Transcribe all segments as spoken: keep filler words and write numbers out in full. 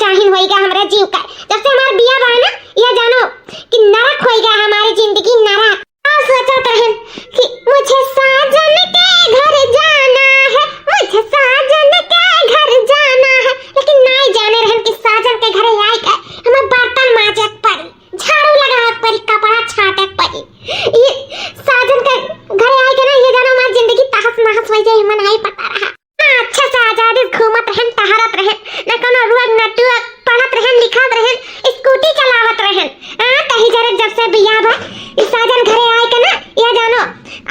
काहिन होइगा हमरा जीव का। जब से हमार बिया बा ना, यह जानो कि नरक होइगा हमारी जिंदगी, नरक। आ सोचत रहन कि मुझे साजन के घर जाना है, मुझे साजन के घर जाना है, लेकिन नाई जाने रहन कि साजन के घरे आइके हमें बर्तन माजे के पड़ी, झाड़ू लगावे के पड़ी, कपड़ा छाटे के पड़ी। ये साजन के घरे आइके ना, ये जानो हमार जिंदगी तहस नहस होइ जाए, हमें नाई पता रहा। अच्छा से आजादी से घूमत रहन, टहरत रहन, ना कोनो रोग, ना टोक, पढ़त रहन, लिखत रहन, स्कूटी चलावत रहन। आ, तही जरे जब से बियाह भा, ई साजन घरे आइके ना, या जानो,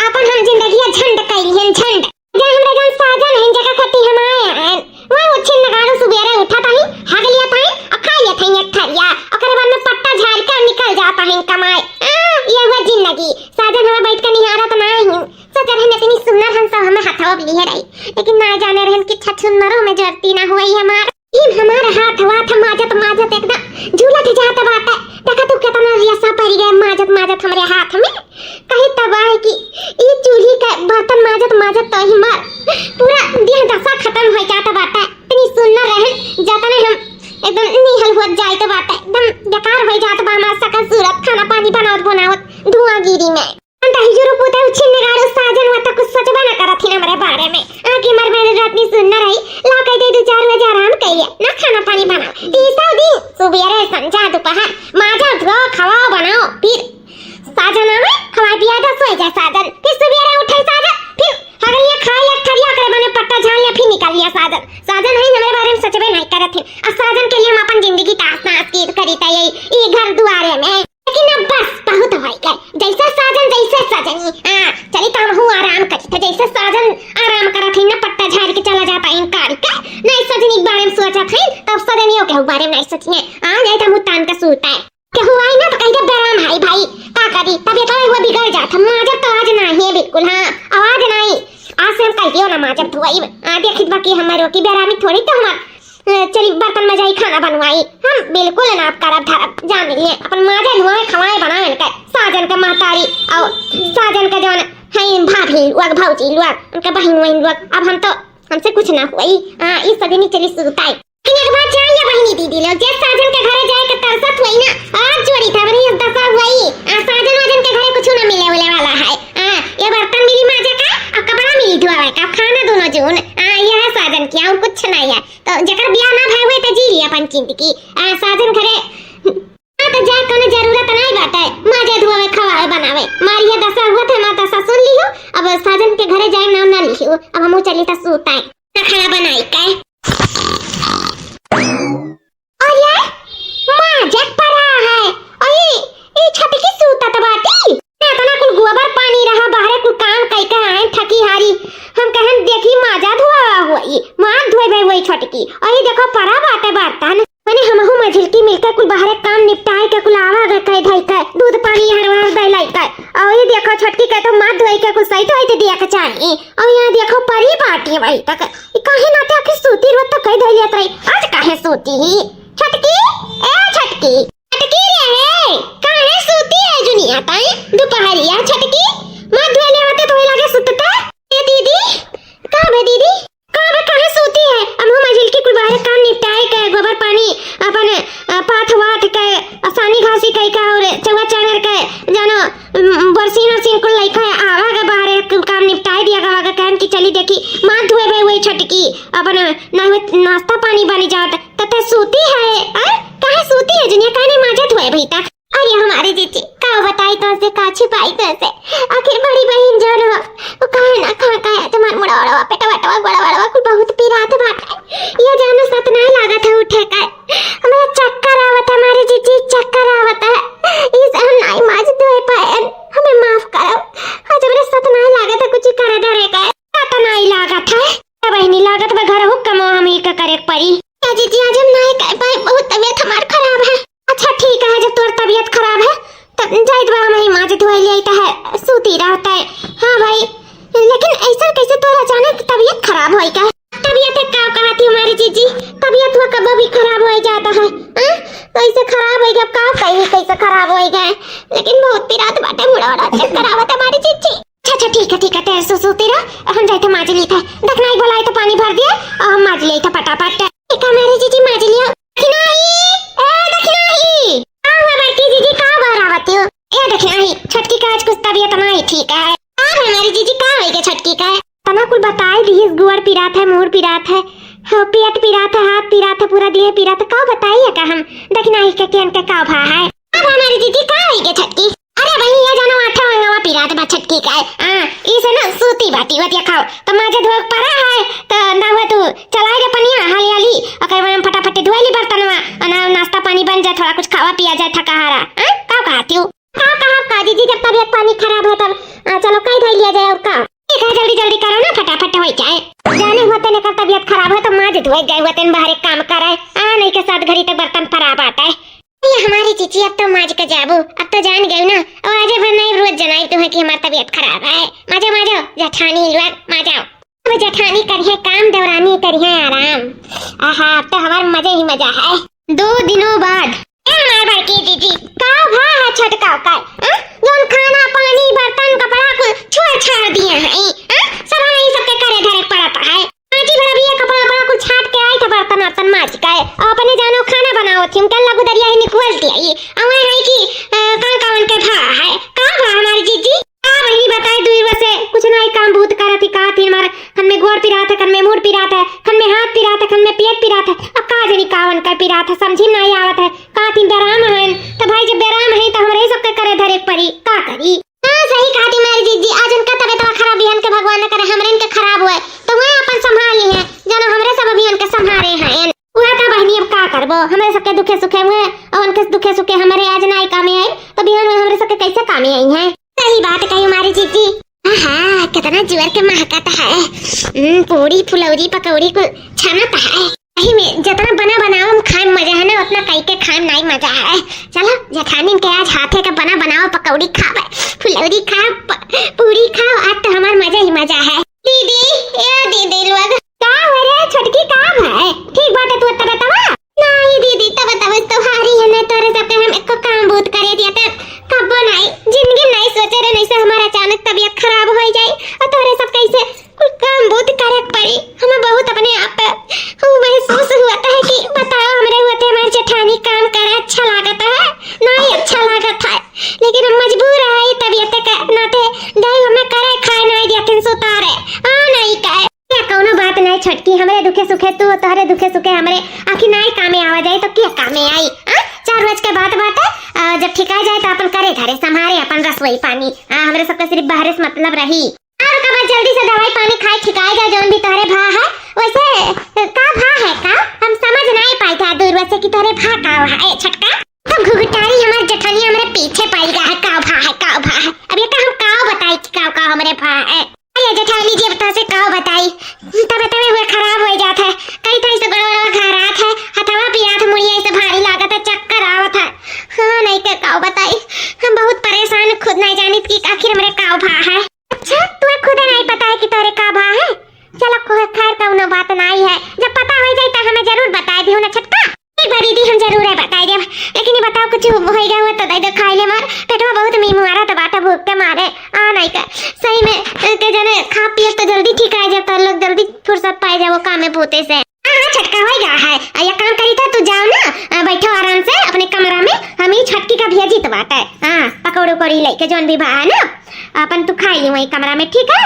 आपन हम जिंदगिया झंड कइली हन, झंड। जे हमरे जौन साजन हन, जेकर खातिर हम आए हन, वह उछिन नगाड़ू सुबेरे उठत हई, हग लियत हई, अउर खाइ लियत हई एक थरिया, ओकरे बाद में पट्टा झारिके निकल जात हई कमाए। आ, ये हुआ जिंदगी। साजन हमें बैठ के निहारत नाहीं। सोचत रहन इतनी सुन्नर हन सब हमें हथवा पे लिहे रही, लेकिन ना जाने रहन कि छछुन्नरो में जरती ना हुई हमार। इन हमार हाथ वाथ माजत माजत एकदम झूलत जात बाटे। देखा तू केतना रेशा परि गए माजत माजत हमरे हाथ में। कही तब आए कि ई चूल्ही के बर्तन माजत माजत तो हमार पूरा देह दशा खतम होइ जात बाटे। इतनी सुन्नर रहन, जतने हम एकदम निहल हुआ जाइत बाटे, एकदम बेकार होइ जात बा हमार सकल सूरत, खाना पानी बनावत बनावत धुआंगिरी में। अंता ही जुरु पूते उछिन नगाड़ू साजन वा तो कुछ सोचबे ना करत ही हमरे बारे में। आके मर मेरे रात नी सुन्नर रही, ला कह दे दो चार बजे आराम करिए, ना खाना पानी बनाओ। तीसरा दिन सुबेरे संझा दोपहर माजा धो खवाओ बनाओ, फिर साजन आवे, खवाए पिया दे सोए जाए साजन, फिर सुबेरे उठे साजन, फिर हगलिया खाए ले थरिया करे बने पट्टा झाड़ लिया, फिर निकल लिया साजन। साजन है हमरे बारे में सोचबे नहीं करत ही। आ साजन के लिए हम अपन जिंदगी तास नास की करी ता यही ई घर दुआरे में। लेकिन अब बस बहुत होइ गए। जैसे साजन जैसे सजनी। हाँ, चली तो हमहू आराम करी। तो जैसे साजन आराम करत ही ना, पट्टा झाड़ के चला जाता है इनकार के। नहीं सजनी के बारे में सोचत है, तब सजनियों के बारे में नहीं सोचिए। आ जाए तो हमहू तान के सूता है। केहू आई ना तो कह दे बेराम है भाई। का करी, तबियत हुआ बिगड़ जात। हम माजब तो आज नहीं है बिल्कुल। हाँ, आवाज नहीं। आज से हम कहियो ना माजब धोई। आ देखित बाकी हमारे की बेरामी थोड़ी तो हमार अ, चली बर्तन मजाई, खाना बनवाई, हम बिल्कुल ना करब धरब, जान लिए अपन माजे धोए खवाए बनाए इनके साजन के महतारी और साजन के जौन है भाभी लोग, भौजी लोग, उनके बहिन वहिन लोग। अब हम तो, हमसे कुछ ना हुई। आ, ई सजनी चली सुताई। लेकिन एक बात जान ले बहिनी दीदी लोग, जे साजन के घरे जाए के तरसत हुई ना, आज जोड़ी था बनी दशा हुई। आ, साजन वाजन के घरे कुछ ना मिले उले वाला है। आ, ये बर्तन मिली माजे का, अब कपड़ा मिली धोवे का, अब खाना दोनों जून। आ, यह साजन किया और कुछ नहीं है। तो जेकर बियाह ना भय हुए तो जी ली अपन जिंदगी। आ, साजन घरे, हाँ, तो जाए कोनो जरूरत नहीं बाटे, माजे धोवे, खवावे, बनावे। मारी ये दशा हुआ थे, मार दशा सुन लियो। अब साजन के घरे जाए नाम ना लियो। अब हमहू चली तो सूताए, ना खाना बनाई के। अरे, माजत परा है। अरे, ई छोटकी सूतत बाटी। इतना कुल गोबर पानी रहा, बाहरे कुल काम कई के आए, थकी हारी। हम कहन, "देखी, माजा धोआ हुई, माज धोए भाई वही छोटकी।" अरे, देखो, परा बाटे बर्तन। मैंने हमहू मझिलकी मिलके कुल बाहरे काम निपटाए के कुल आवा गए कह धई के, दूध पानी हर वार दे लाई के। अरे, देखो, छोटकी के तो माज धोए के कुल सही धोए दे दिया के चाही। अरे, यहाँ देखो, परी बाटी वही तक। ई काहे नाते आखिर सूती रोत तो कह धई लेत रही, आज काहे सूती ही? छोटकी, ए छोटकी, छोटकी रे, काहे सूती है जुनिया ताई? दोपहरिया छोटकी, माथ धोए ले होते धोए लागे सुतता। ए दीदी, का बे दीदी? का बे, काहे सूती है? अब हम अजिल के कुल बाहर काम निपटाए के, गोबर पानी, अपन, अ, पाथ वाथ के, अ, सानी घासी कई का और चौवा चांगर के, जानो, उम, बरसीन अरसीन कुल लइका आवा के बाहर एक काम निपटाए दिया गवा के कहन कि चली देखी, माथ धोए बे वही छोटकी, अपन, ना हुए नाश्ता पानी बनी जात। त ते सूती है, अरे काहे सूती है जुनिया, काहे नहीं माजत हुए अभी तक? अरे हमारी जीजी, का बताई तो से, का छिपाई तो से, आखिर बड़ी बहिन जौन हो, वो काहे ना खा खाया तुम्हार मुड़ा वड़वा, पेटा वटवा, गोड़ा वड़वा, कुल बहुत पिरात बाटे। ये जानो सत नहीं लागत है उठे का, हमें चक्कर आवत है हमारी जीजी, चक्कर आवत है। इस हम नहीं माज धोए पाए, हमें माफ करो। आज मेरे सत नहीं लागत है कुछ करे धरे का, सत नहीं लागत है। ए बहिनी, लागत बा घर हुक्का में हम ही का करे के परी। ए जीजी, आज हम नाई कर पाए, बहुत तबीयत हमार खराब है। अच्छा ठीक है, जब तोर तबीयत खराब है तब जाइत बा हम ही माज धोए ले आइत है, सूती रहत है। हाँ भाई, लेकिन ऐसा कैसे तोर अचानक तबीयत खराब होई का? तबीयत है का कहती हमारी जीजी, तबीयत हुआ कब भी खराब हो जाता है। हाँ? तो ऐसे खराब हो गया, का कहीं कैसे खराब हो गए, लेकिन बहुत पिरात बाटे, मुड़ा वड़ा चक्कर आवत हमारी जीजी। अच्छा, अच्छा, ठीक है, ठीक है, तेरे से सूती रह, हम जाइत है माज ली था, देख नाई बोलाई तो पानी भर दिया और हम माज ली था फटाफट। ठीक है, मेरी जीजी माज लिया। कि ना, छोटकी का है। का है हमारी जीजी, का होइगा छोटकी का है? तना कुल बताई दिहिस, गोड़ पिरात है, मूड़ पिरात है, हो, पेट पिरात है, हाथ पिरात है, पूरा देह पिरात है, का बताई है का हम? देखना ही के केन के का भा है। अब हमारी जीजी का होइगा छोटकी? अरे बहिनी, ये जानो आठे अंगवा पिरात बा छोटकी का है। हाँ, इसे ना सूती बाटी वतिया खाओ, तो माजे धोए परा है, तो ना हुआ तू चलाई दे पनिया हाली हाली, ओकर बाद हम फटाफट धोए ली बर्तनवा, और ना नाश्ता पानी बन जाए, थोड़ा कुछ खावा पिया जाए थकाहारा। हाँ, का कहती हूँ? का कहब का जीजी, जब तबियत पानी खराब है तब, आ, चलो कह धै लिया जाए और का। ठीक है, जल्दी जल्दी करो ना, फटाफट हो जाए। जाने हुआ तेने कर तबियत खराब है तो माज धोए गए हुआ तेन बाहर एक काम करे। आ, नहीं के सात घड़ी तक बर्तन परा बाटे। ये हमारी जीजी, अब तो माज के जाबू, अब तो जान गई ना। और आजे भर नहीं, रोज जनाई तुम्हें कि हमार तबियत खराब है। माजो माजो जेठानी लोग, माजो। अब जेठानी करिहे काम, देवरानी करिहे आराम। आहा, अब तो हमार मजे ही मजा है। दो दिनों बाद। ए हमार बड़की जीजी, का भा है छोटका का? हैं? जौन खाना, पानी, बर्तन, कपड़ा कुल छोड़ छाड़ दिए हैं, हैं? सब हमें सबके करे धरे पड़त है। आज ही भर अभी ये कपड़ा, कपड़ा कुल छाट के आई था, बर्तन, बर्तन माज के। और अपने जानो खाना बनाओ थी, उनके लगू दरिया ही निकुल दिया ये। और वह है कि, अ, कौन कौन के भा है? का भा हमारी जीजी? का बहिनी बताई, दुई बसे कुछ नाई काम बूत करत ही, का थी मार खन में गोड़ पिरात है, खन में मूड़ पिरात है, खन में हाथ पिरात है, खन में पेट पिरात है। अब का जनी कावन का पिरात है, समझी नाई आवत है। का थी बेराम हन, तो भाई जब बेराम है तो हमरे सबके करे धरे के पड़ी, का करी? हाँ, सही कहा थी मारी जीजी, आज उनका तबियत खराब, बिहान के भगवान न करे हमरे इनके खराब हुए, तो वह अपन संभाल ली है, जानो हमरे सब अभी उनके संभाले हैं। उहे तो बहिनी, अब का करबो, हमरे सबके दुखे सुखे हुए, और उनके दुखे सुखे हमरे आज नाई कामे आई, तो बिहान में हमरे सबके कैसे कामे आई हैं? सही बात कही हमारी जीजी। आहा, कितना जुअर के महकत है। हम्म, पूरी, फुलौरी, पकौड़ी कुल छनत है। सही में, जितना बना बनाओ हम खाए में मजा है ना, उतना कई के खाए में नहीं मजा है। चलो, जेठानी के आज हाथे का बना बनाओ पकौड़ी खावे, फुलौरी खाओ, प-, पूरी खाओ, आज तो हमार मजा ही मजा है। दीदी, ए दीदी लोग। का हो रे छोटकी, का भाई? ठीक बाटे तू तबे तबा? नहीं दीदी, तब तब तो हारी है, नहीं तोरे सबके हम एको काम बूत करे दिया त कब्बो नहीं। जिंदगी नहीं सोचे रहे, नहीं से हमारा अचानक तबियत खराब हो जाई और तोरे सब कैसे कुल काम बूत करे के पड़ी। हमें बहुत अपने आप पे वो महसूस हुआ था कि बताओ, हमरे हुआ थे हमारे जेठानी काम करे अच्छा लागत है, नहीं अच्छा लागत है, लेकिन हम मजबूर है, ये तबियत के नाते दही हमें करे खाए नहीं दिया, तीन सौ तारे आ नहीं कहे। या कौनो बात नहीं छोटकी, हमरे दुखे सुखे तू, तोहरे दुखे सुखे हमरे, आखिर नाई कामे आवा जाए तो क्या कामे आई? आ? चार रोज के बात बाटे, आ, जब ठिका जाए तो अपन करे धरे संभारे अपन रसोई पानी। आ, हमरे सबके सिर्फ बाहरे से मतलब रही। और का बा, जल्दी से दवाई पानी खाए, ठिकाए जा, जौन भी तोहरे भा है। वैसे का भा है का? हम समझ नहीं पाई था दूर से कि तोहरे भा का है, ए छोटका। तब घुघुटारी हमार जेठानी हमरे पीछे पड़ गया है, का भा है, का भा है। अब ये तो हम का बताई कि का का हमरे भा है। अरे जेठानी जी, अब तोसे का बताई, तबे तबे हुए खराब हो जात है, कई तई से गोड़ गोड़ घरात है, हथवा पिरात है, मुड़िया ऐसे भारी लागत है, चक्कर आवत है। हाँ, नहीं के का बताई, हम बहुत परेशान, खुद नहीं जानित कि आखिर हमरे का भा है। अच्छा, तुहे खुदे नहीं पता है कि तोरे का भा है? चलो, खो-, खैर, कौनो बात नाई है। जब पता हो जाई, त हमें जरूर बताए दियो ना, छोटका। ठीक बा दीदी, हम जरूर है बताए देब। लेकिन ये बताओ, कुछ हो गया हुआ तो दे दे खाए ले मार। पेटवा बहुत मीमुआरा तो बाटा भूख के मारे। आ नहीं का, सही में, के जने खा पिए तो जल्दी ठीक आ जाए, तो लोग जल्दी फुर्सत पाए जाए वो काम में बूते से। हाँ, हाँ, छोटका, हो गया है। आ, ये काम करी था, तू जाओ ना, आ, बैठो आराम से अपने कमरा में, हम ही छोटकी का भेजी तो बात है। हाँ, पकौड़े उकौड़ी लेके जौन भी भा है ना, अपन तू खाई ली वही कमरा में, ठीक है?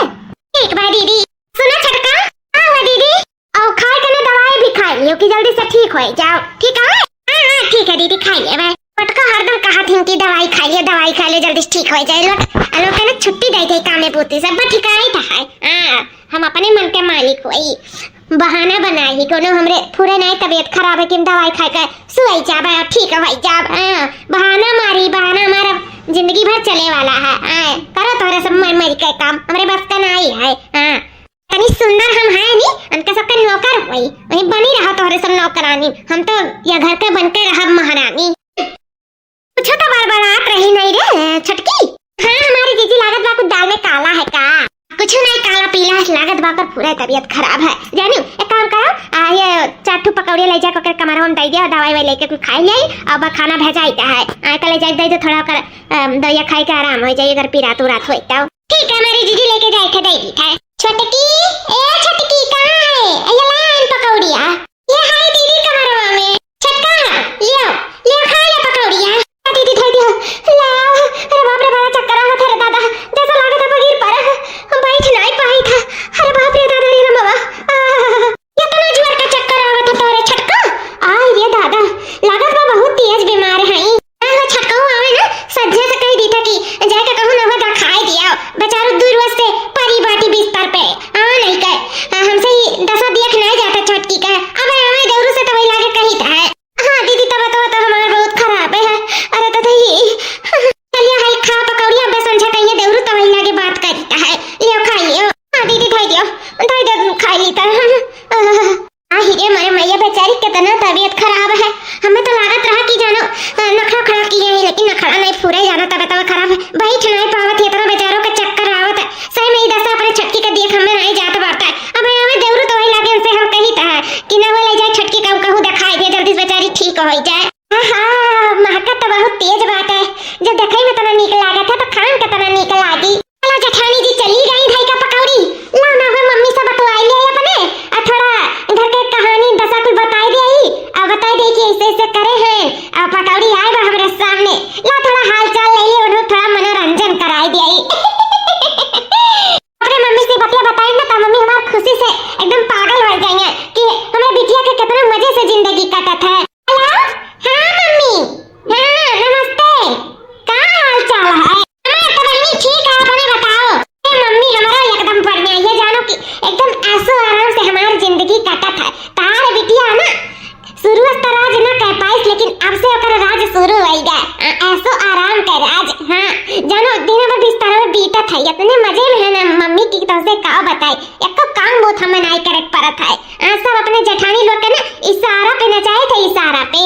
ठीक बा दीदी। सुना छोटका। हाँ हुआ दीदी। और खाए के ना दवाई भी खाई लियो कि जल्दी से ठीक हो जाओ, ठीक है? हाँ, हाँ, ठीक है दीदी, खाई लेबे। छोटका हरदम कहा थी कि दवाई खाई लियो, दवाई खाई लियो, जल्दी से ठीक हो जाए। लोग, लोग के ना छुट्टी दे दे कामे बूते से, बस ठीक है, तो है। हाँ, हम अपने मन के मालिक होई। बहाना बनाई कोनो, हमरे पूरे नहीं तबियत खराब है कि हम दवाई खाए के सुई जाबे और ठीक हो जाब। हाँ, बहाना मारी, बहाना मारब, जिंदगी भर चले वाला है। हाँ, करो तोहरे सब मर मर के काम, हमरे बस का नहीं है। हाँ। तनी सुंदर हम हैं नी, उनका सबका नौकर होई, वहीं बनी रहा तोहरे सब नौकरानी। हम तो या घर के बन के रहब महारानी। कुछ तो बड़बड़ात रही नहीं रे छोटकी। हाँ, हमारी जीजी लागत बा कुछ दाल में काला है का? कुछ नहीं, काला पीला है लागत बा, पर पूरा तबियत खराब है। जानी, एक काम करो, आ, ये चार ठो पकौड़े ले जाके ओकर कमरा में दे दिया, दवाई वाई लेके कुछ खाई ले, अब खाना भेजाई का है, आ, का ले जाके दे दो थोड़ा ओकर, अम, दवाई खाए के आराम हो जाए, अगर पीरात उरात होई तो। ठीक है, हमारी जीजी लेके जाए थे, दे दी थे। छोटकी, ए छोटकी, कहाँ है? ये लान पकौड़िया। ये है दीदी कमरवा में। छोटका, लियो, लियो, खा ले पकौड़िया। दीदी, धर दियो। लाओ, अरे बाप रे, बड़ा चक्कर आवत है रे दादा। जैसा लागत कितना तबीयत खराब है, हमें तो लागत रहा कि जानो, अ, नखड़ा खड़ा किए हैं, लेकिन नखड़ा नहीं पूरे, जानो तबीयत खराब है, बैठ नहीं पावत है, इतना बेचारों का चक्कर आवत है। सही में ई दशा अपने छटकी का देख हमें नहीं जात बाटे। अब हमें देवरू तो वही लागे, उनसे हम कही था कि ना वो ले जाए छटकी का, कहूँ दिखाई दे, जल्दी से बेचारी ठीक हो जाए। हाँ, हाँ, महकत तो बहुत तेज बाटे, जब देखई में तना नीक लागत है तो खान के तना नीक लागी। चलो जेठानी जी चली गई धई का पकौड़ी, ला ना हो मम्मी से बतवाई ले अपने, आ थोड़ा घर के कहानी दशा कुल बताई दे आई, आ बताई दे कि ऐसे ऐसे करे हैं, आ पकौड़ी आए बा हमरे सामने, ला थोड़ा हाल चाल ले ले, उन्हें थोड़ा मनोरंजन कराई दे आई। अपने मम्मी से बतिया बताई ना तो मम्मी हमार खुशी से एकदम पागल हो जाएंगे कि हमारे बिटिया के कितना मजे से जिंदगी कटत है। हेलो, हाँ मम्मी, हाँ नमस्ते, का हाल चाल है? हमार तो बहिनी ठीक है, अपने बताओ। ए मम्मी, हमारा एकदम बढ़िया, ये जानो कि एकदम ऐसो आराम से हमारी जिंदगी कटत है। तार बिटिया ना शुरू से तो राज ना कर पाइस, लेकिन अब से ओकर राज शुरू होइगा। आ, ऐसो आराम के राज, हाँ, जानो दिन भर बिस्तर में बीतत है, इतने मजे में है ना मम्मी की तो से का बताई, एको काम बहुत हमें नहीं करे के पड़त है। आ, सब अपने जेठानी लोग के ना इशारा पे नचाए थे, इशारा पे।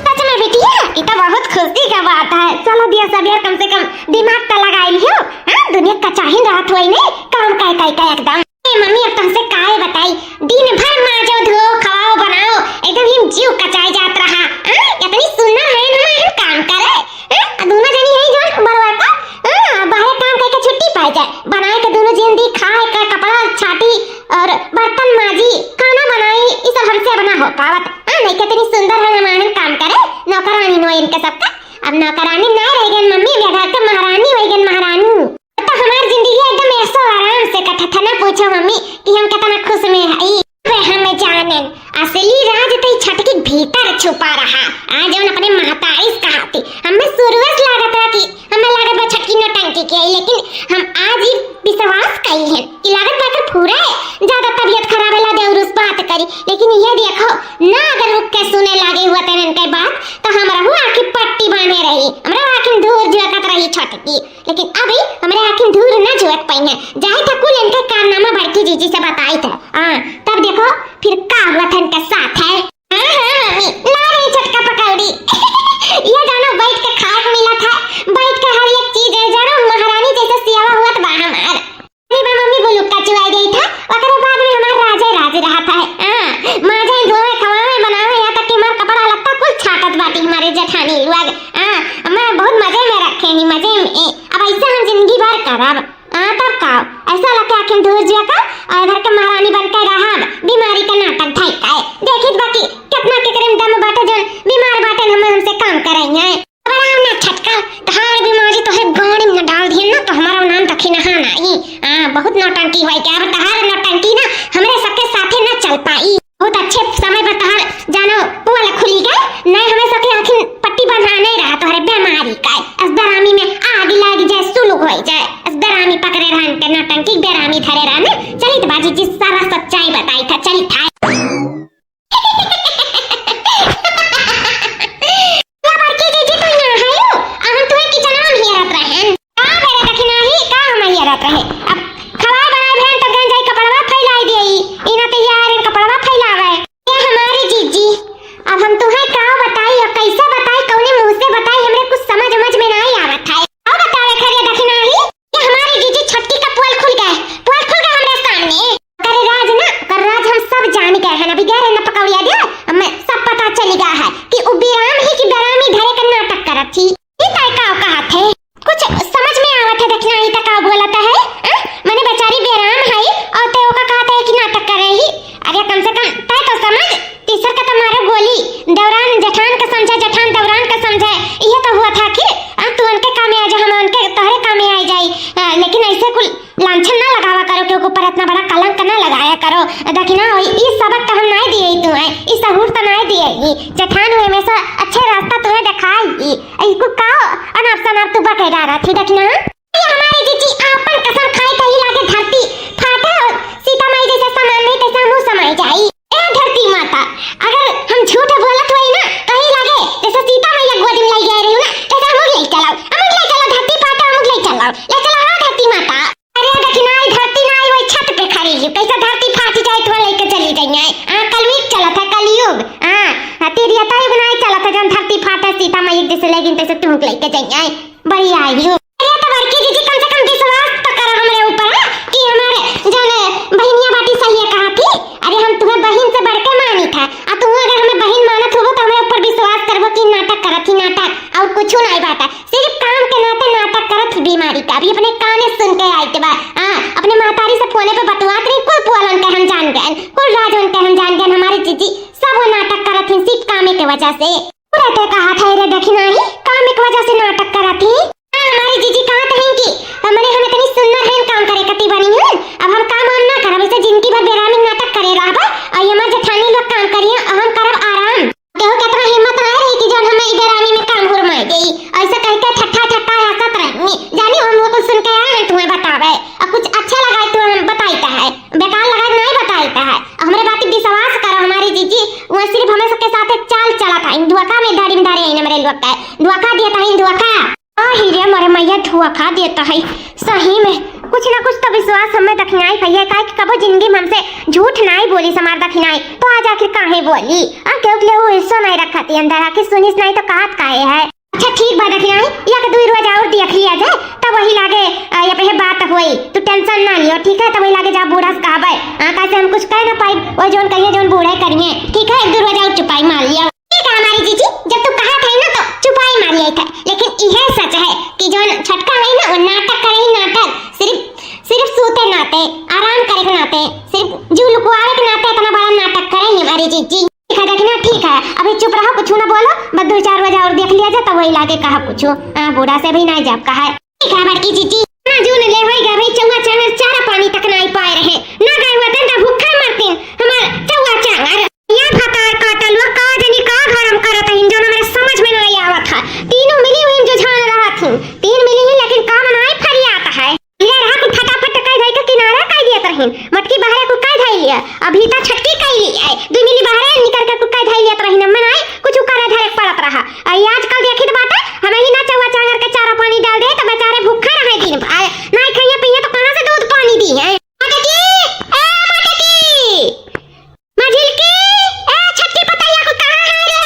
सच में बिटिया, ई तो बहुत खुशी का बात है। चलो दिया सब यार, कम से कम दिमाग तो लगाई लियो। हाँ, दुनिया कचाहिन रहत होई नहीं, काम काय काय का एकदम। ए मम्मी, अब तुमसे काय बताई, दिन भर माजो धो, खवाओ, बनाओ, एकदम ही जीव कचाई जात रहा। हाँ, इतनी सुंदर है ना, हम काम करे। हाँ, आ दोनों जनी है जो बड़वा का, हाँ, बाहर काम करके छुट्टी पाई जाए, बनाए के दोनों जन दी खाए का, कपड़ा छाटी और बर्तन माजी, खाना बनाई, ई सब हमसे अब ना हो पावत। हाँ, नहीं कितनी सुंदर है, हमारे काम करे, नौकरानी नो इनके सबका। अब नौकरानी ना रह गई मम्मी, बेघर के महारानी हो गई, महारानी। तो हमार जिंदगी एकदम ऐसो आराम से कटत है, ना पूछो मम्मी कि हम कितना खुश में हई। वे हम जानेन, असली राज तो ई छटकी भीतर छुपा रहा। आज जौन अपने महतारी से कहा थी, हमें शुरुए से लागत रहा कि हमें लागत बा छटकी नौटंकी के आई, लेकिन हम आज ही विश्वास कई है कि लागत बा एकर पूरा है। ज्यादा तबीयत खराब है, लादे और उस बात करी, लेकिन ये देखो ना, अगर रुक के सुने लागे हुआ तेन इनके बात, तो हम रहू आँखी पट्टी बांधे रही, हमरा आँखी धूर झोंकत रही छटकी। लेकिन अभी हमरे आँखी धूर न झोंक पाई है। जाए था कुल इनके कारनामा बड़की जीजी से बताई था। हाँ, तब देखो फिर का हुआ था इनके साथ है। हाँ, हाँ, मम्मी, ला रही छोटका पकौड़ी। ये जानो बैठ के खाए के मिला था, बैठ के हर एक चीज है, जानो महारानी जैसे सेवा हुआ तो बा हमार। अरे बा मम्मी, बुलुक्का चुआई गई था, ओकरे बाद में हमार राजे राज रहा था। हाँ, माजे, धोवे, खवावे, बनावे, यहाँ तक कि हमार कपड़ा लत्ता कुल छाटत बाटी हमारे जेठानी लोग। हाँ, हमें बहुत मजे में रखे ही, मजे में। अब ऐसे हम जिंदगी भर करब। हाँ, तब का? ऐसा लगे आखिर धूर जिया का और इधर के महारानी बन के रहब, बीमारी के नाटक धाई का है। देखित बाकी कितना केकरे में दम बाटे, जौन बीमार बाटे, हमें हमसे काम कराई है। बड़ा ना छटका, धार बीमारी तो है गाड़ी में डाल दिए ना, तो हमारा नाम दखिनहा नाई। हाँ, बहुत नौटंकी हुई क्या? अब तहार नौटंकी ना हमरे सबके साथे ना चल पाई। बहुत अच्छे समय पर तहार जानो पोल खुली गए, नहीं हमें सबके आँखिन पट्टी बंधा नहीं रहा तोहरे बेमारी का। अस बेरामी में आग लाग जाए, सुलुक हो जाए, अस बेरामी पकड़े रहन के नौटंकी बेरामी धरे रहने। चलित बाजी जी सारा सच्चाई बताई था, चलित था। का बड़की जीजी तू यहाँ आयो? आ हम तुहे किचनवा में हेरत रहन। का मेरे दखिनाही, का हम हेरत रहे? अब खवाए बनाए भेन तो गंज आई कपड़वा फैलाई देई। इना तो यार इन कपड़वा फैलावे। ये हमारी जीजी, अब हम तुहे का बताई, अब कैसे बताई, कौने मुंह से बताई, हमरे कुछ समझ उमझ में नहीं आवत है। का बतावे खरे दखिनाही? ये हमारी जीजी छोटकी का पोल खुल गए, पोल खुल गए हमरे सामने। करे राज ना, कर राज हम सब जान गए हैं। अभी गए रहे ना पकौड़िया दे, हमें सब पता चल गया है कि उ बेराम ही कि बेरामी धरे का नाटक करत थी। ई ताई का कहा थे? कुछ समझ में आवत है, देखना ही तक का बोलता है, हैं? मने बेचारी बेराम है और ते ओका कहा थे कि नाटक करे ही। अरे कम से कम तय तो समझ, तीसर का तो मारो गोली, दौरान जेठान का समझे, जेठान दौरान का समझे, ये तो हुआ था कि आ, तू उनके काम में आ जा, हम उनके तोहरे काम में आ जाई। आ, लेकिन ऐसे कुल लांछन ना लगावा करो, केहू के ऊपर इतना बड़ा कलंक ना लगाया करो। देखी ना, ई सबक तो हम नहीं दिए तुम्हें, ई सहूर तो नहीं दिए। ई जेठान हुए हमेशा अच्छे रास्ता तुम्हें दिखाई। ई, ई कुल का अनाप शनाप तू बके डारा थी, देखी ना। ये हमारी जीजी आपन कसम खाए कही लागे धरती फाटे और सीता माई जैसे समान नहीं तैसे हमहू समाई जाई। ए धरती माता, अगर हम झूठ बोलत होई ना, कही लागे जैसे सीता मैया गोदी में लाई गए रही ना, तैसे हमहू ले चलाओ, हमहू ले चलाओ धरती फाटे, हमहू ले चलाओ, ले चलाओ हाँ धरती माता। अरे दखिनाई धरती नाई वही छत पे खड़ी है, कैसे धरती फाटी जाए तो लेके चली जाइए। आ कलयुग चलत है, दिन तैसे तुहूँ के लइके जाई, बड़ी आई हो। अरे तो बड़की जीजी, कम से कम विश्वास तो करो हमरे ऊपर, हाँ? कि हमारे जौन बहिनिया बाटी सही है कहा थी। अरे हम तुम्हें बहिन से बढ़ के मानी था, आ तुम अगर हमें बहिन मानत होबो तो हमरे ऊपर विश्वास करबो कि नाटक करत ही नाटक, और कुछ नहीं बात है। सिर्फ काम के नाते नाटक करत ही बीमारी का। अभी अपने काने सुन के आई के बा, हाँ, अपने महतारी से फोने पे बतवात रही, कुल पोलन के हम जान गए, कुल राज उनके हम जान गए, हमारी जीजी सब वो नाटक करत ही सिर्फ कामे के वजह से। पूरा ते कहा था रे दखिनाही, काम एक वजह से नाटक करत ही। हाँ, हमारी जीजी कहत हैं कि हमरे हम इतनी सुंदर हैं, काम करे कती बनी हैं, अब हम काम वाम ना करब, ऐसे जिंदगी भर बेरामी नाटक करे रहबे। और ये हमार जेठानी लोग काम करिए और हम करब आराम। केहू के इतना हिम्मत ना रही कि जौन हमें ई बेरामी में काम हुरमाए देई। ऐसे कह के ठट्ठा ठट्ठा हंसत रही। जानी हम लोग कुछ सुन के आए हैं तुम्हें बतावे, और कुछ अच्छा लगा तो हम बताई का है, बेकार लगा नहीं बताई का है। हमरे बात पे विश्वास करो हमारी जीजी, वह सिर्फ हमें सबके साथ चाल चला था, इन धोखा में धड़ी में धरे हैं हमरे लोग का, धोखा दिया था इन धोखा। आ ही रे मोरे मैया, धोखा देता है सही में। कुछ ना कुछ तो विश्वास हमें दखिनाई भैया, काहे कि कबो जिंदगी में हमसे झूठ नाई बोली हमार दखिनाई, तो आज आखिर काहे बोली? आ, केहू के लिए वो हिस्सा नहीं रखा थी अंदर, आखिर सुनिस नहीं तो कहत काहे है? अच्छा ठीक बा दखिनाई, एक दुई रोज और देख लिया जाए, तब वही लागे, आ, ये पे बात होई, तू tension ना लियो, ठीक है? तब वही लागे जा बूढ़ा से कहबे, आ, कैसे हम कुछ कह ना पाई, वो जौन कहिए जौन बूढ़े करिए, ठीक है? एक दुई रोज और चुपाई मार लिया। ठीक है हमारी जीजी, जब तू कहा था ना तो चुपाई मार लिया था, लेकिन यह सच है कि जो छोटका है ना वो नाटक करे ही नाटक, सिर्फ सिर्फ सूते नाते, आराम करे के नाते, सिर्फ जू लुकवावे के नाते इतना बड़ा नाटक करे ही हमारी जीजी। ठीक है देखना, ठीक है, अभी चुप रहो, कुछ ना बोलो, बस दो चार बजे और देख लिया जाए तो वही लागे कहा कुछ। हाँ, बूढ़ा से भी ना जब कहा है। ठीक है बड़की जीजी। हाँ, जून ले होई गए भाई, चौवा चांगर चारा पानी तक नाई पाए रहे, ना गए हुए दिन तो भूखा मरते हमार चौवा चांगर। या भतार काटल हुआ, का जानी का घर हम करत हईन, जौन हमरे समझ में नाई आवत है। तीनों मिली हुई जो झान रहत ही, तीन मिली ही लेकिन काम नाई फरियात है। ले रहा कुल फटाफट कह धई के किनारे कह दियत रहीन, मटकी बहरे कुल कह धई लिया, अभी तो छटकी कह ली है, दू मिली बहरे निकर के कुल कह धई लियत रहीन, हमें नाई कुछ करे धरे के पड़त रहा। आ ई आजकल देखित बाटे, हम ही ना चौवा चांगर के चारा पानी डाल दे तो बेचारे भूखा रहे दिन भर, नाई खाइए पिए तो कहाँ से दूध पानी दी है? मटकी, ए मटकी, मझिलकी, ए छटकी पतैया को कहाँ है रे?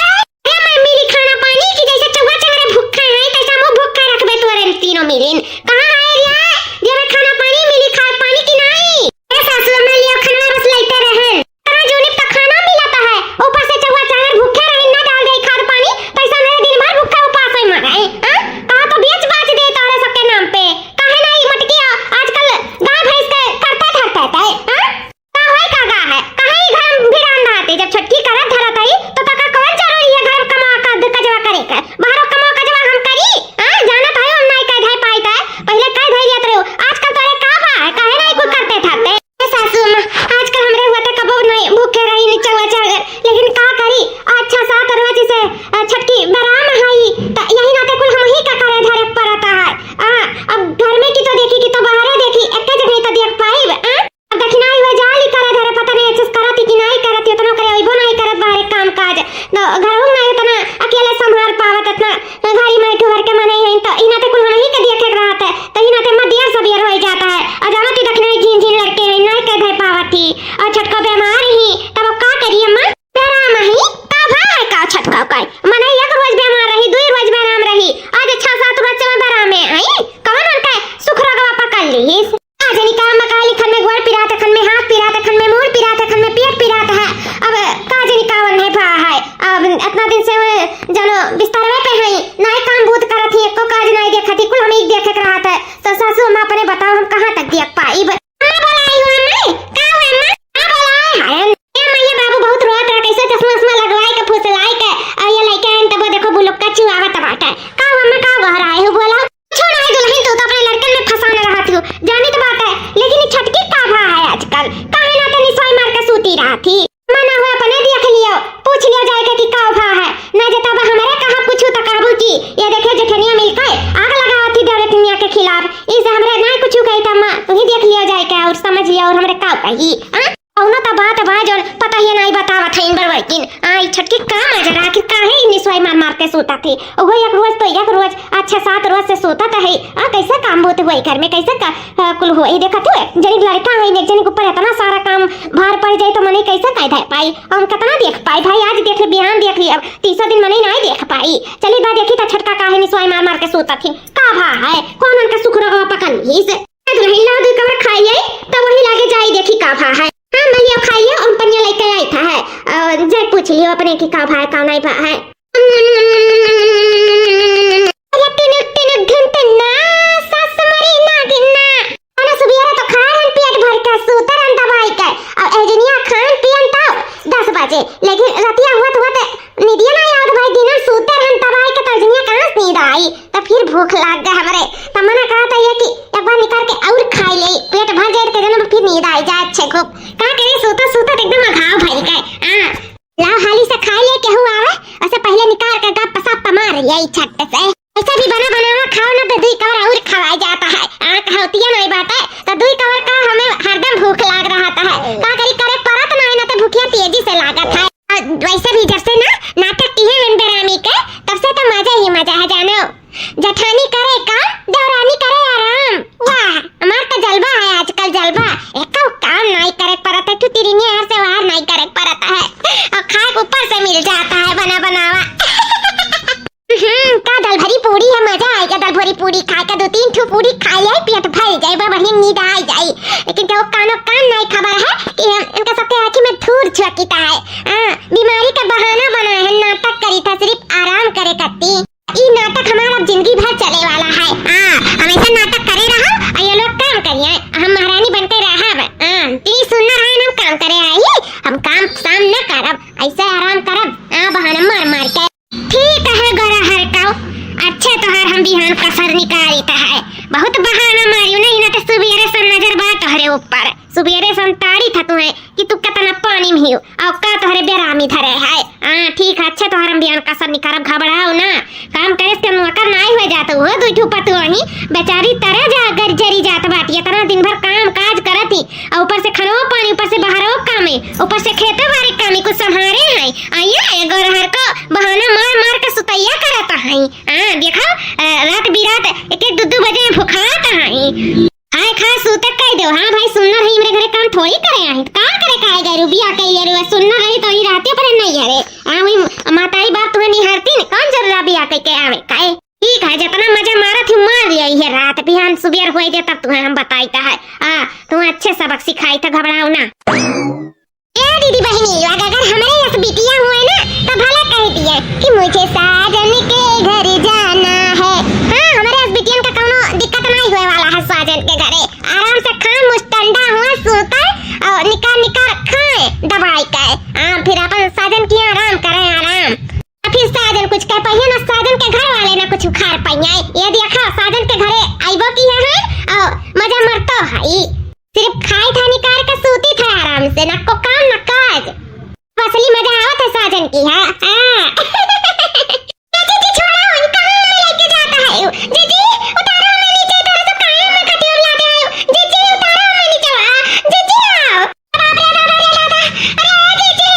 ए मैं मिली खाना पानी कि जैसे चौवा चांगरे भूखे हैं, तैसे हमहू भूखे रखबे तोरे तीनों मिलिन। कहाँ है रे? देवे खाना पानी, मिली खाए पानी कि नाई? ए सासु, मैं लियो खाना बस लइते रहे। तोरा जोनी त खाना मिलत है, ऊपर से चौवा चांगर भूखे रहे, ना डाल दे खाद पानी, तैसे मेरे दिन भर भूखा उपास है मरे। हाँ? कहा तो बेच बाच दे तोरे सबके नाम पे। काहे ना ई मटकिया आजकल गाय भैंस के करते धरते थे, हाँ? का होई का गा है? काहे ई घर में भिड़ान रहते? जब छोटकी करत धरत हई, तो तका कौन जरूरी है घर में कमा का द-, कजवा करे के? बाहरो कमा कजवा हम करी? हाँ, जानत है हम नाई कह धई पाई तय। पहिले कह धई लियत रहो। आजकल तोरे का बा है? काहे नाई कुल करते धरते? ए सासू माँ, आजकल हमरे हुआ ते कबो नाई भूखे रही नी चौवा चांगर। लेकिन का करी? अच्छा सात रोज से, अ, छटकी बराम हई, त यही नाते कुल हम ही का करे धरे पड़ता है। आ, अब घर में की तो देखी, की तो बाहरे देखी, एक जगह तो देख पाई, आ? अब दखिनाई हुए जाली करे धरे, पता नहीं अच्छे से करत ही कि नाई करत ही, उतना करे अइबो नाई करत बाहरे काम काज। तो घरहू में नाई उतना अकेले संभाल पावत, इतना घरी में ठुहर के मनई है, तो इना ते कुल हमही के देखे के रहत है, तो इना ते मदियर सबियर होई जाता है। और जानत ही दखिनाई झीन झीन लड़के हैं, नाई के धे पावत ही, और छटको बीमार ही, तब अब का करी अम्मा? बेराम ही, का भा है का छटको का? मनई एक रोज बीमार रही, दुई रोज बेराम रही, आज छह सात रोज से बेराम में आई, कवन उनका सुख रोगवा पकड़ ली? का जानी का, अम्मा का लिखन में गोड़ पिरात, खन में हाथ पिरात, खन में मूड़ पिरात, खन में पेट पिरात है। अब का जानी का वन्हे भा है। अब इतना दिन से वो जानो बिस्तरवे पे है, नाई काम बूत करत ही, एको काज नाई देखत ही, कुल हम ही देखे के रहत है। तो सासू अम्मा अपने बताओ हम कहाँ तक देख पाइब? अम्मा बोलाई हो अम्मा, का हो अम्मा? का बोलाई है? ए अम्मा ये बाबू बहुत रोत रहा, कैसे चश्मा उश्मा लगवाई के फुसलाई के, आ ये लइके आइन तब देखो बुलुक्का चुआवत बाटे। का हो अम्मा, का गोहराए हो बोला? कुछो नाई दुलहिन, तू तो अपने लड़कन में फंसाने रहत हो, जानित बात है, लेकिन ई छटकी का भा है आजकल, काहे ना तनी सोई मार के सूती रहत ही? मना हो अपने देख लियो, पूछ लियो जाए के कि का भा है, ना जे तब हमरे कहा कुछ तो कहबू कि ये देखे जेठनिया मिलके आग लगावत ही देवरनिया के खिलाफ, इसे हमरे नाई कुछ कही त माँ तू ही देख लियो जाए के और समझ लियो और हमरे का कही, हाँ? कौनो तो बात बा जौन पता ही नाई बतावत है इन बड़वई लेकिन, आ, ई छोटकी का मजा रहा कि काहे ई निसवाई मार मार के सूतत ही? ओहो एक रोज तो एक रोज, अच्छा सात रोज से सूतत है। आ, कैसे काम बूत होई घर में, कैसे का, आ, कुल होई? देखत हुए, जनी लड़का है, एक जनी के ऊपर इतना सारा काम भार पड़ जाई तो मनई कैसे कह दे पाई? हम कितना देख पाई भाई, आज देख ली, बिहान देख ली, अब तीसरा दिन मनई नहीं देख पाई। चली बा देखी तो छोटका काहे निसवाई मार मार के सूतत ही? का भा है? कौन उनका सुख रोगवा पकड़ ली से? आज रही ला दुई कवर खाइए, तो वही लागे जाई देखी का भा है। हाँ, मलिया खाइए और पनिया लेके आई था है। और जय पूछ लियो अपने की का भा है, का नहीं भा है। अरे तिनुक तिनुक घंटे ना, सास मरी नागिन ना। अरे सुबियरा तो खाए रहन पेट भर के, सूते रहन दबाई के। और एजनिया खान पियन तो दस बजे, लेकिन रतिया हुआ तो हुआ तो निदिया ना याद भाई, दिना सूते रहन दबाई के, तो एजनिया कहाँ से नींद आई? तो फिर भूख लाग गए हमरे। तो मना कहा था ये कि एक बार निकाल के और खाई ले, पेट भर जाए तो जन्म फिर नींद आई जाए अच्छे खूब। का करे, सूता सूता तो एकदम अघाव भर गए। हाँ, लाओ हाली से खाई ले, केहू आवे, उसे पहले निकाल के गप सप मार ले ई छट से। ऐसे भी बना बनावा खाओ ना तो दुई कवर और खवाई जाता है। आँख होतिया नहीं बाटे तो दुई कवर का हमें हरदम भूख लाग रहा था है। का करी, करे परत नहीं ना तो भूखिया तेजी से लागत है। और वैसे भी जब से ना नाटक किहे हैं बेरामी के, तब से तो मजा ही मजा है जानो। जेठानी करे काम, देवरानी करे आराम। वाह, हमार तो जलवा है आजकल, जलवा। एको काम नहीं करे परत है, तू तिरिंगे हर से बाहर नहीं करे परत है। और खाए के ऊपर से मिल जाता है बना बनावा। हम्म, का दल भरी पूरी है, मजा आएगा दल भरी पूरी खाए का। दो तीन ठो पूरी खा ले, पेट भर जाए, बा बढ़िया नींद आ जाए। लेकिन तो कानो कान नहीं खबर है कि हम इनका सबके आँखी में धूर झोंकीता है। हाँ, बीमारी का बहाना बना है, नाटक करी था सिर्फ आराम करे करती। ई नाटक हमारा अब जिंदगी भर चले वाला है। हाँ, हम ऐसा नाटक करे रहो और ये लोग काम करिए, हम महारानी बन के रहब। हाँ, ती सुनना रहे हम काम करे आई, हम काम शाम न करब, ऐसे आराम करब। हाँ, बहाना मार मार के। ठीक है गोरा हरकाओ, अच्छे तोहार हम बिहान कसर निकालित है। बहुत बहाना मारियो नहीं ना तो सुबेरे से नजर बा तोहरे ऊपर। सुबेरे से हम ताड़ी था तुम्हें कि तू कितना पानी में हियो, और का तोहरे बेरामी धरे है। हाँ ठीक है, अच्छे तोहर हम बिहान कसर निकारब, घबराओ ना। काम करे से नौकर नाई हो जात हो, दुई ठो पतुआ ही बेचारी तरह जा अगर जरी जात बाटी, इतना दिन भर काम काज करत ही, और ऊपर से खनवा पानी, ऊपर से बहरवा कामे, ऊपर से खेते बारे कामे, कुछ संभारे हैं। आइए, आइए, गोरहर को बहाना मार मार के सुतैया करत हैं। हाँ, देखो, अ, रात बिरात एक एक दो दो बजे भुखात हैं। खाए खा सूते कह दो। हाँ भाई, सुनना रही, मेरे घरे काम थोड़ी करे आए, काम करे काहे गए रू? बिया कह ले रू, सुनना रही तो ही रहते पर नहीं है रे। हाँ, वही मातारी बाप तुम्हें निहारती न, कौन जरूरा बिया कह के आवे काहे? ठीक है, जितना मजा मारा थी मार लिया, ये रात बिहान सुबेर होए दे तब तुम्हें हम बताई था है। आ, तुम्हें अच्छे सबक सिखाई था, घबराओ ना। ए दीदी बहिनी लोग, अगर हमरे यस बिटिया हुए ना तो भला कह दिए कि मुझे साजन के घर जाना है। हाँ, हमरे यस बिटियन का कौनो दिक्कत नहीं हुए वाला है साजन के घरे। आराम से खाए, मुस्टंडा हुआ, सूते और निकार निकार खाए दवाई के। हाँ, फिर अपन साजन की आराम करें, आराम। फिर साजन कुछ कह पाइए ना, साजन के घर वाले ना कुछ उखाड़ पाइए। ये देखा, साजन के घरे आइबो की है और मजा मरतो है। सिर्फ खाई था निकार के सूती था आराम से, ना को काम ना काज। असली मजा आवत है साजन की, हाँ, हाँ। जीजी छोड़ो, कहाँ हमें लेके जाता है? जीजी उतारो हमें नीचे, इधर से काहे हमें खटिया में लादे आयो? जीजी उतारो हमें नीचे, आ, जीजी आओ। बाप रे, बाप रे, दादा। अरे, ए जीजी,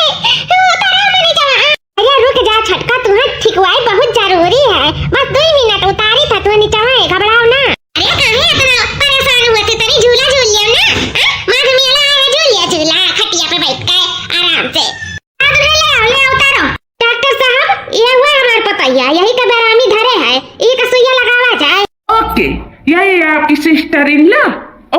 उतारो हमें नीचे, आ। अरे रुक जा छोटका, तुम्हें ठिकवाई बहुत जरूरी है, बस दो मिनट उतारी था तुम्हें नीचे, घबराओ ना। अरे काहे इतना परेशान हुआ थे? तनी झूला झूल लियो ना। हाँ? माघ मेला आया, झूल लिया झूला, खटिया पे बैठ के आराम से। अब ले, ले आओ, ले आओ, उतारो। डॉक्टर साहब, ये हुआ हमार पतैया, यही का बेरामी धरे है, यही का सुइया लगावा जाए। ओके, यही है आपकी सिस्टर इन लॉ।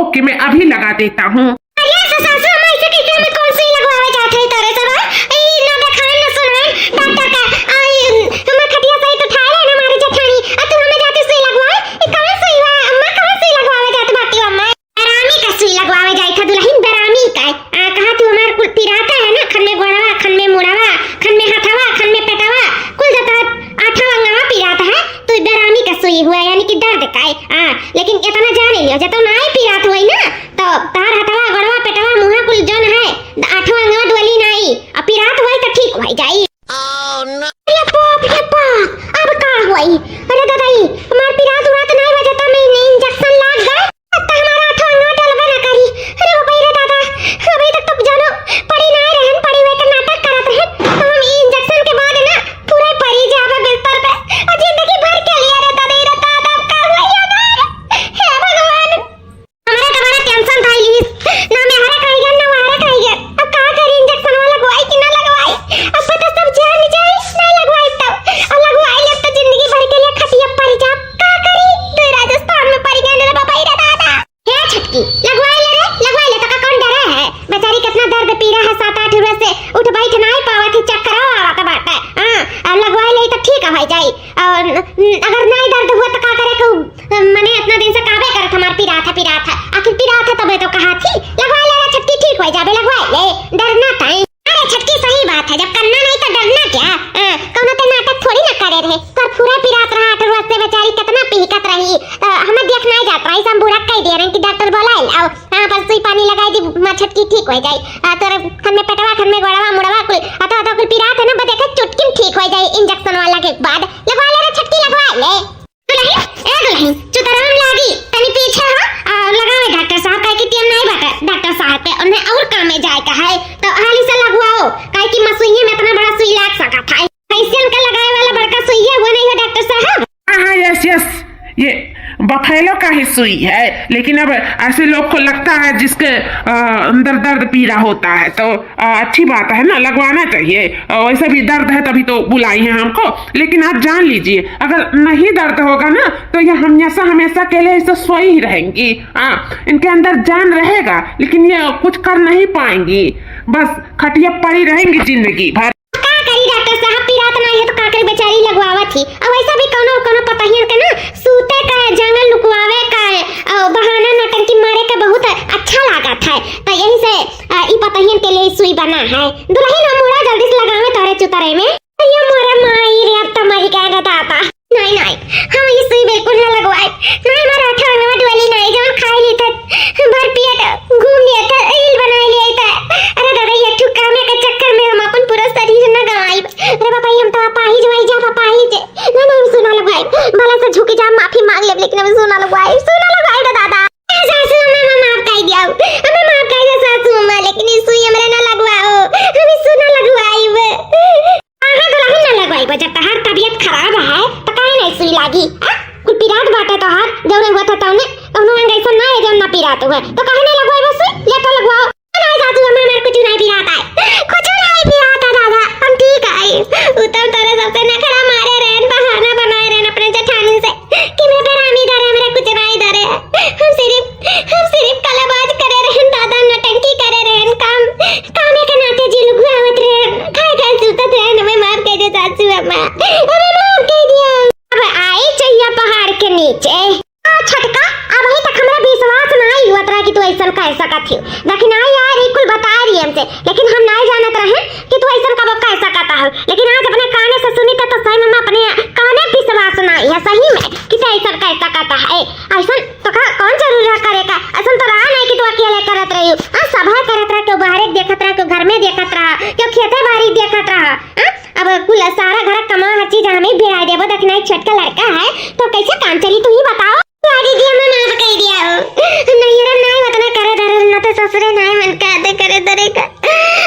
ओके, मैं अभी लगा देता हूँ। अरे सासू, हम ऐसे कैसे, हमें कौन सुई लगवावे जात है तोरे सब, हाँ? ई ना देखाए, ना सुनाए, डॉक्टर का, आ, ई, हमार खटिया सहित उठाए रहे ना हमारे जेठानी, आ तू हमें जाती सुई लगवाए? ई कौन सुई हुआ, अम्मा, कौन सुई लगवावे जात बाटी अम्मा? बेरामी का सुई लगवावे जाए था दुल्हन, बेरामी का। आ, कहा तू हमार कुल पिराता है ना, खन में गोड़वा, खन में मुड़वा, खन में हथवा, खन में पेटवा, कुल जता आठों अंगवा पिराता है, तो बेरामी का सुई हुआ, यानी कि दर्द का है। आ, लेकिन इतना जाने लियो, जब तो नाई पिरात हुई ना, तो तार हथवा, गोड़वा, पेटवा, मुहा कुल जौन है, आठों अंगवा डोली नाई, आ पिरात हुई तो ठीक हुई जाई। अरे बाप रे बाप, अब का हुई? अरे दादाई, हमार पिरात उरात नाई बजता में इंजेक्शन लाग गए। अब तो हमारा आठों अंगवा डलबे ना करी। अरे बाप रे दादा, अभी तक तो जानो पड़ी ना रहन, पड़ी हुए के नाटक करत रहन। अगर नाहीं दर्द हुआ तो का करे के, मने इतना दिन से कहबे करत हमार पिरात है, पिरात है, आखिर पिरात है तबे तो कहा थी, लगवा ले रे छटकी, ठीक होइ जाबे, लगवा ले, डरना काहे। अरे छटकी, सही बात है, जब करना नहीं तो डरना क्या? हाँ, कौनो ते नाटक थोड़ी ना करे रहे। कर पूरा पिरात रहा, अठरुआ से बेचारी कितना पिहकत रही। तो हमें देख नहीं जात रही, हम बूढ़ा कह दिए रहे कि डॉक्टर बोला है, आओ, हाँ, बस सुई पानी लगाई दी, माँ छटकी ठीक हो जाई। आ, तोरे खन में पेटवा, खन में गोड़वा, मुड़वा कुल, आ तो, आ तो कुल पिरात है ना, बस देखे चुटकी में ठीक हो जाई, इंजेक्शन वाला के बाद। लगवा ले रे छटकी, लगवा ले। दुलहिन, ए दुलहिन, चुतराम लागी, तनी पीछे हो, आ, लगावे डॉक्टर साहब, काहे कि टेम नाहीं बाटे डॉक्टर साहब के, उन्हें और काम में जाए का है, तो हाली से लगवाओ, काहे कि मसुइये में इतना बड़ा सुई लाग सकत है। फैशन का लगाए वाला बड़का सुइया हुआ नहीं है डॉक्टर साहब। हाँ, हाँ, यस, यस, ये बफेलो का ही सुई है, लेकिन अब ऐसे लोग को लगता है जिसके, अ, अंदर दर्द पीड़ा होता है, तो अ, अच्छी बात है ना, लगवाना चाहिए। अ, वैसे भी दर्द है तभी तो बुलाई हैं हमको। लेकिन आप जान लीजिए, अगर नहीं दर्द होगा ना तो ये हमेशा हमेशा के लिए ऐसे सोई ही रहेंगी। हाँ, इनके अंदर जान रहेगा लेकिन ये कुछ कर नहीं पाएंगी, बस खटिया पड़ी रहेंगी जिंदगी भर। का करी डॉक्टर साहब, पिरात नाहीं है तो का करी, बेचारी लगवावत ही। और वैसे भी कौनो कौनो पतोहियन के ना सूते का, जांगर लुकवावे का, अ, बहाना नौटंकी मारे का बहुत अच्छा लागत है। तो यही से आ, ई पतोहियन के लिए सुई बना है। दुलहिन, हम मुड़ा जल्दी से लगावे तोहरे चुतरे में। अयो मोरे माई रे, अब तो मरी गए रे दादा। नाहीं, नाहीं, हम ई सुई बिल्कुल ना लगवाए। नाहीं, हमारा अठवा नवा डोली नाहीं, जौन खाए ली थे, भर पेट घूम लिए थे, रील बनाए लिए थे। अरे दादा, ये ठुकामे के चक्कर में हम अपन पूरा शरीर ना गंवाई। अरे बाबा, हम तो अपाहिज होई जा, अपाहिज। ना, ना, हम सुई ना लगवाए। भला से झुक जा, माफी मांग ले, लेकिन हम सुई ना लगवाए, सुई ना लगवाए रे दादा। सासू अम्मा, हमें माफ कर दिया, हमें माफ कर दिया सासू अम्मा, लेकिन ई सुई हमरे ना लगवाओ, हम ई सुई ना लगवाइब। काहे दुलहिन ना लगवाइब? जब तहार तबीयत खराब है तो काहे ना सुई लागी? आ? कुल पिरात बाटे तोहार, जौने हुआ था तौने, कौनो अंग ऐसा ना है जौन ना पिरात हुए, तो काहे ना लगवाइब सुई? ले तो लगवाओ। नाहीं सासू अम्मा, हमार कुछ नाहीं पिरात है, कुछ नाहीं पिरात है दादा, हम ठीक है। उ तो तोरे सबसे नखरा मारे रहन, बहाना बनाए रहन अपने जेठानी से। कि मैं बेरामी धरे, हमरा कुछ नाहीं धरे। हम सिर्फ, हम सिर्फ कलाबाज करे रहन दादा, नौटंकी करे रहन, काम, कामे के नाते जी लुगुआवत रहन, खाए खाए सुतत रहन, हमें माफ कर दे सासू अम्मा, हमें माफ कर दिया। अब आई चैया पहाड़ के नीचे। आ, छटका, अबहीं तक हमरा विश्वास नाहीं हुआ तोरा कि तू ऐसन कह सकत ही। लेकिन आई यार, ई कुल बता रही हमसे, लेकिन हम नाहीं जानत रहे कि तू ऐसन कबो कह सकत हो। लेकिन आज अपने काने से सुनी त, तो सही में अपने काने विश्वास नाहीं है, सही में, कि तू ऐसन कह सकत है। ऐसन तो का, कौन जरूरी है करे का? ऐसन तो रहा नाहीं कि तू अकेले करत रही हो। आ, सभे करत रहा, केहू बाहरे देखत रहा, केहू घर में देखत रहा, केहू खेते बारी देखत रहा। आ, अब कुल सारा घर कमा हर चीज हमें भिड़ा देबो, देखना एक छोटका लड़का है, तो कैसे काम चली, तू ही बताओ। या दीदी, हमें माफ कर दिया हो। नैहरे नाहीं उतना करे धरे, ना तो ससुरे नाहीं मन का आते करे धरे का।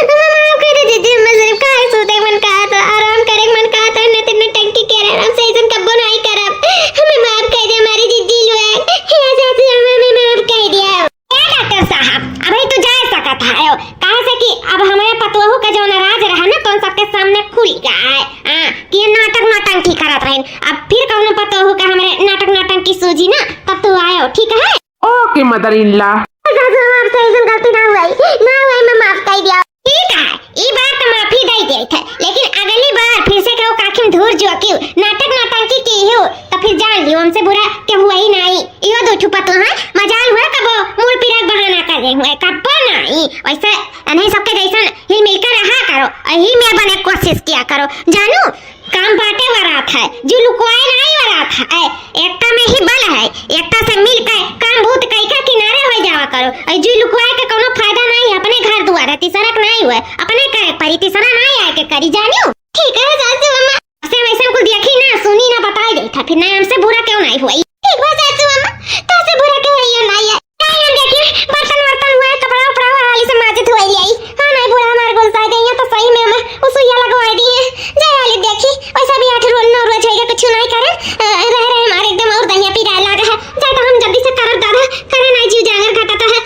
हमें माफ कर दे दीदी, हमें सिर्फ खाए सूते मन का आता, आराम करे मन का आता, ना तो नौटंकी करे, हमसे ऐसन कब्बो नाहीं करब। हमें माफ कर दे हमारी दीदी लोग। हे सासू, हमें, हमें माफ कर दिया। ए डॉक्टर साहब, अबहीं तो जाए सकत है, काहे से कि अब हमारे पतोहू का जौन राज रहा ना, तो उन सबके सामने खुल गया है, हाँ, कि ये नाटक नौटंकी करत रहिन। अब फिर कौनो पतोहू का हमारे नाटक नौटंकी सूझी ना, तब तू आयो, ठीक है? OK mother in law। सासू, हमारे से ऐसन गलती ना हुई, ना हुई, मैं माफ कर दिया। ठीक है, ई बार तो माफी दे देत है, लेकिन अगली बार फिर से केहू काखिम धूर जोकियो, नाटक नौटंकी कियो, तो फिर जान लियो, हमसे बुरा केहू ही नाहीं। इहो दो ठो पतोह है, मजाल हुआ कबो मूड़ पिराक बहाना कर दे हुए, कब्बो नाहीं। वैसे इन्हीं सबके जैसन हिल मिलकर रहा करो, यही में बने कोशिश किया करो, जानू। काम बाटे वरात है, जो लुकवाए नाहीं वरात है। एकता में ही बल है, एकता से मिल के काम भूत कई का किनारे हो जावा करो। और जो लुकवाए के कोनो फायदा नाहीं है, अपने घर दुआर है, तीसरा के नाहीं हुए, अपने करे परी, तीसरा नाहीं आए के करी, जानियो। ठीक है सासू अम्मा, से वैसे कुल देखी ना, सुनी ना, बताई देत है, फिर नाहीं हमसे बुरा केहू नाहीं हुई। ठीक बा सासू अम्मा, तो से बुरा केहू हुई नाहीं है। जाई हम देखी, बर्तन वर्तन हुआ है, कपड़ा उपड़ा हुआ, हाली से माजे धोई ले आई। हाँ, नाहीं, बूढ़ा हमार गुस्सा है, यहाँ तो सही में हमें वो सुइया लगवाई दी है। जाई हाली देखी, वैसा भी आठ रोज, नौ रोज है, कुछ नाहीं करे, अ, रह रहे हमारे एकदम और दहिया पिराए लागा है। जाई तो हम जल्दी से करब दादा, करे नाहीं जीव जांगर घटत है।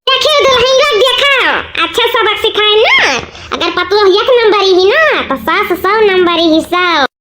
देखियो दुलहिन लोग, देखा, अच्छा सबक सिखाए ना। अगर पतोह एक नंबर ही ना, तो सास सौ नंबर ही सौ।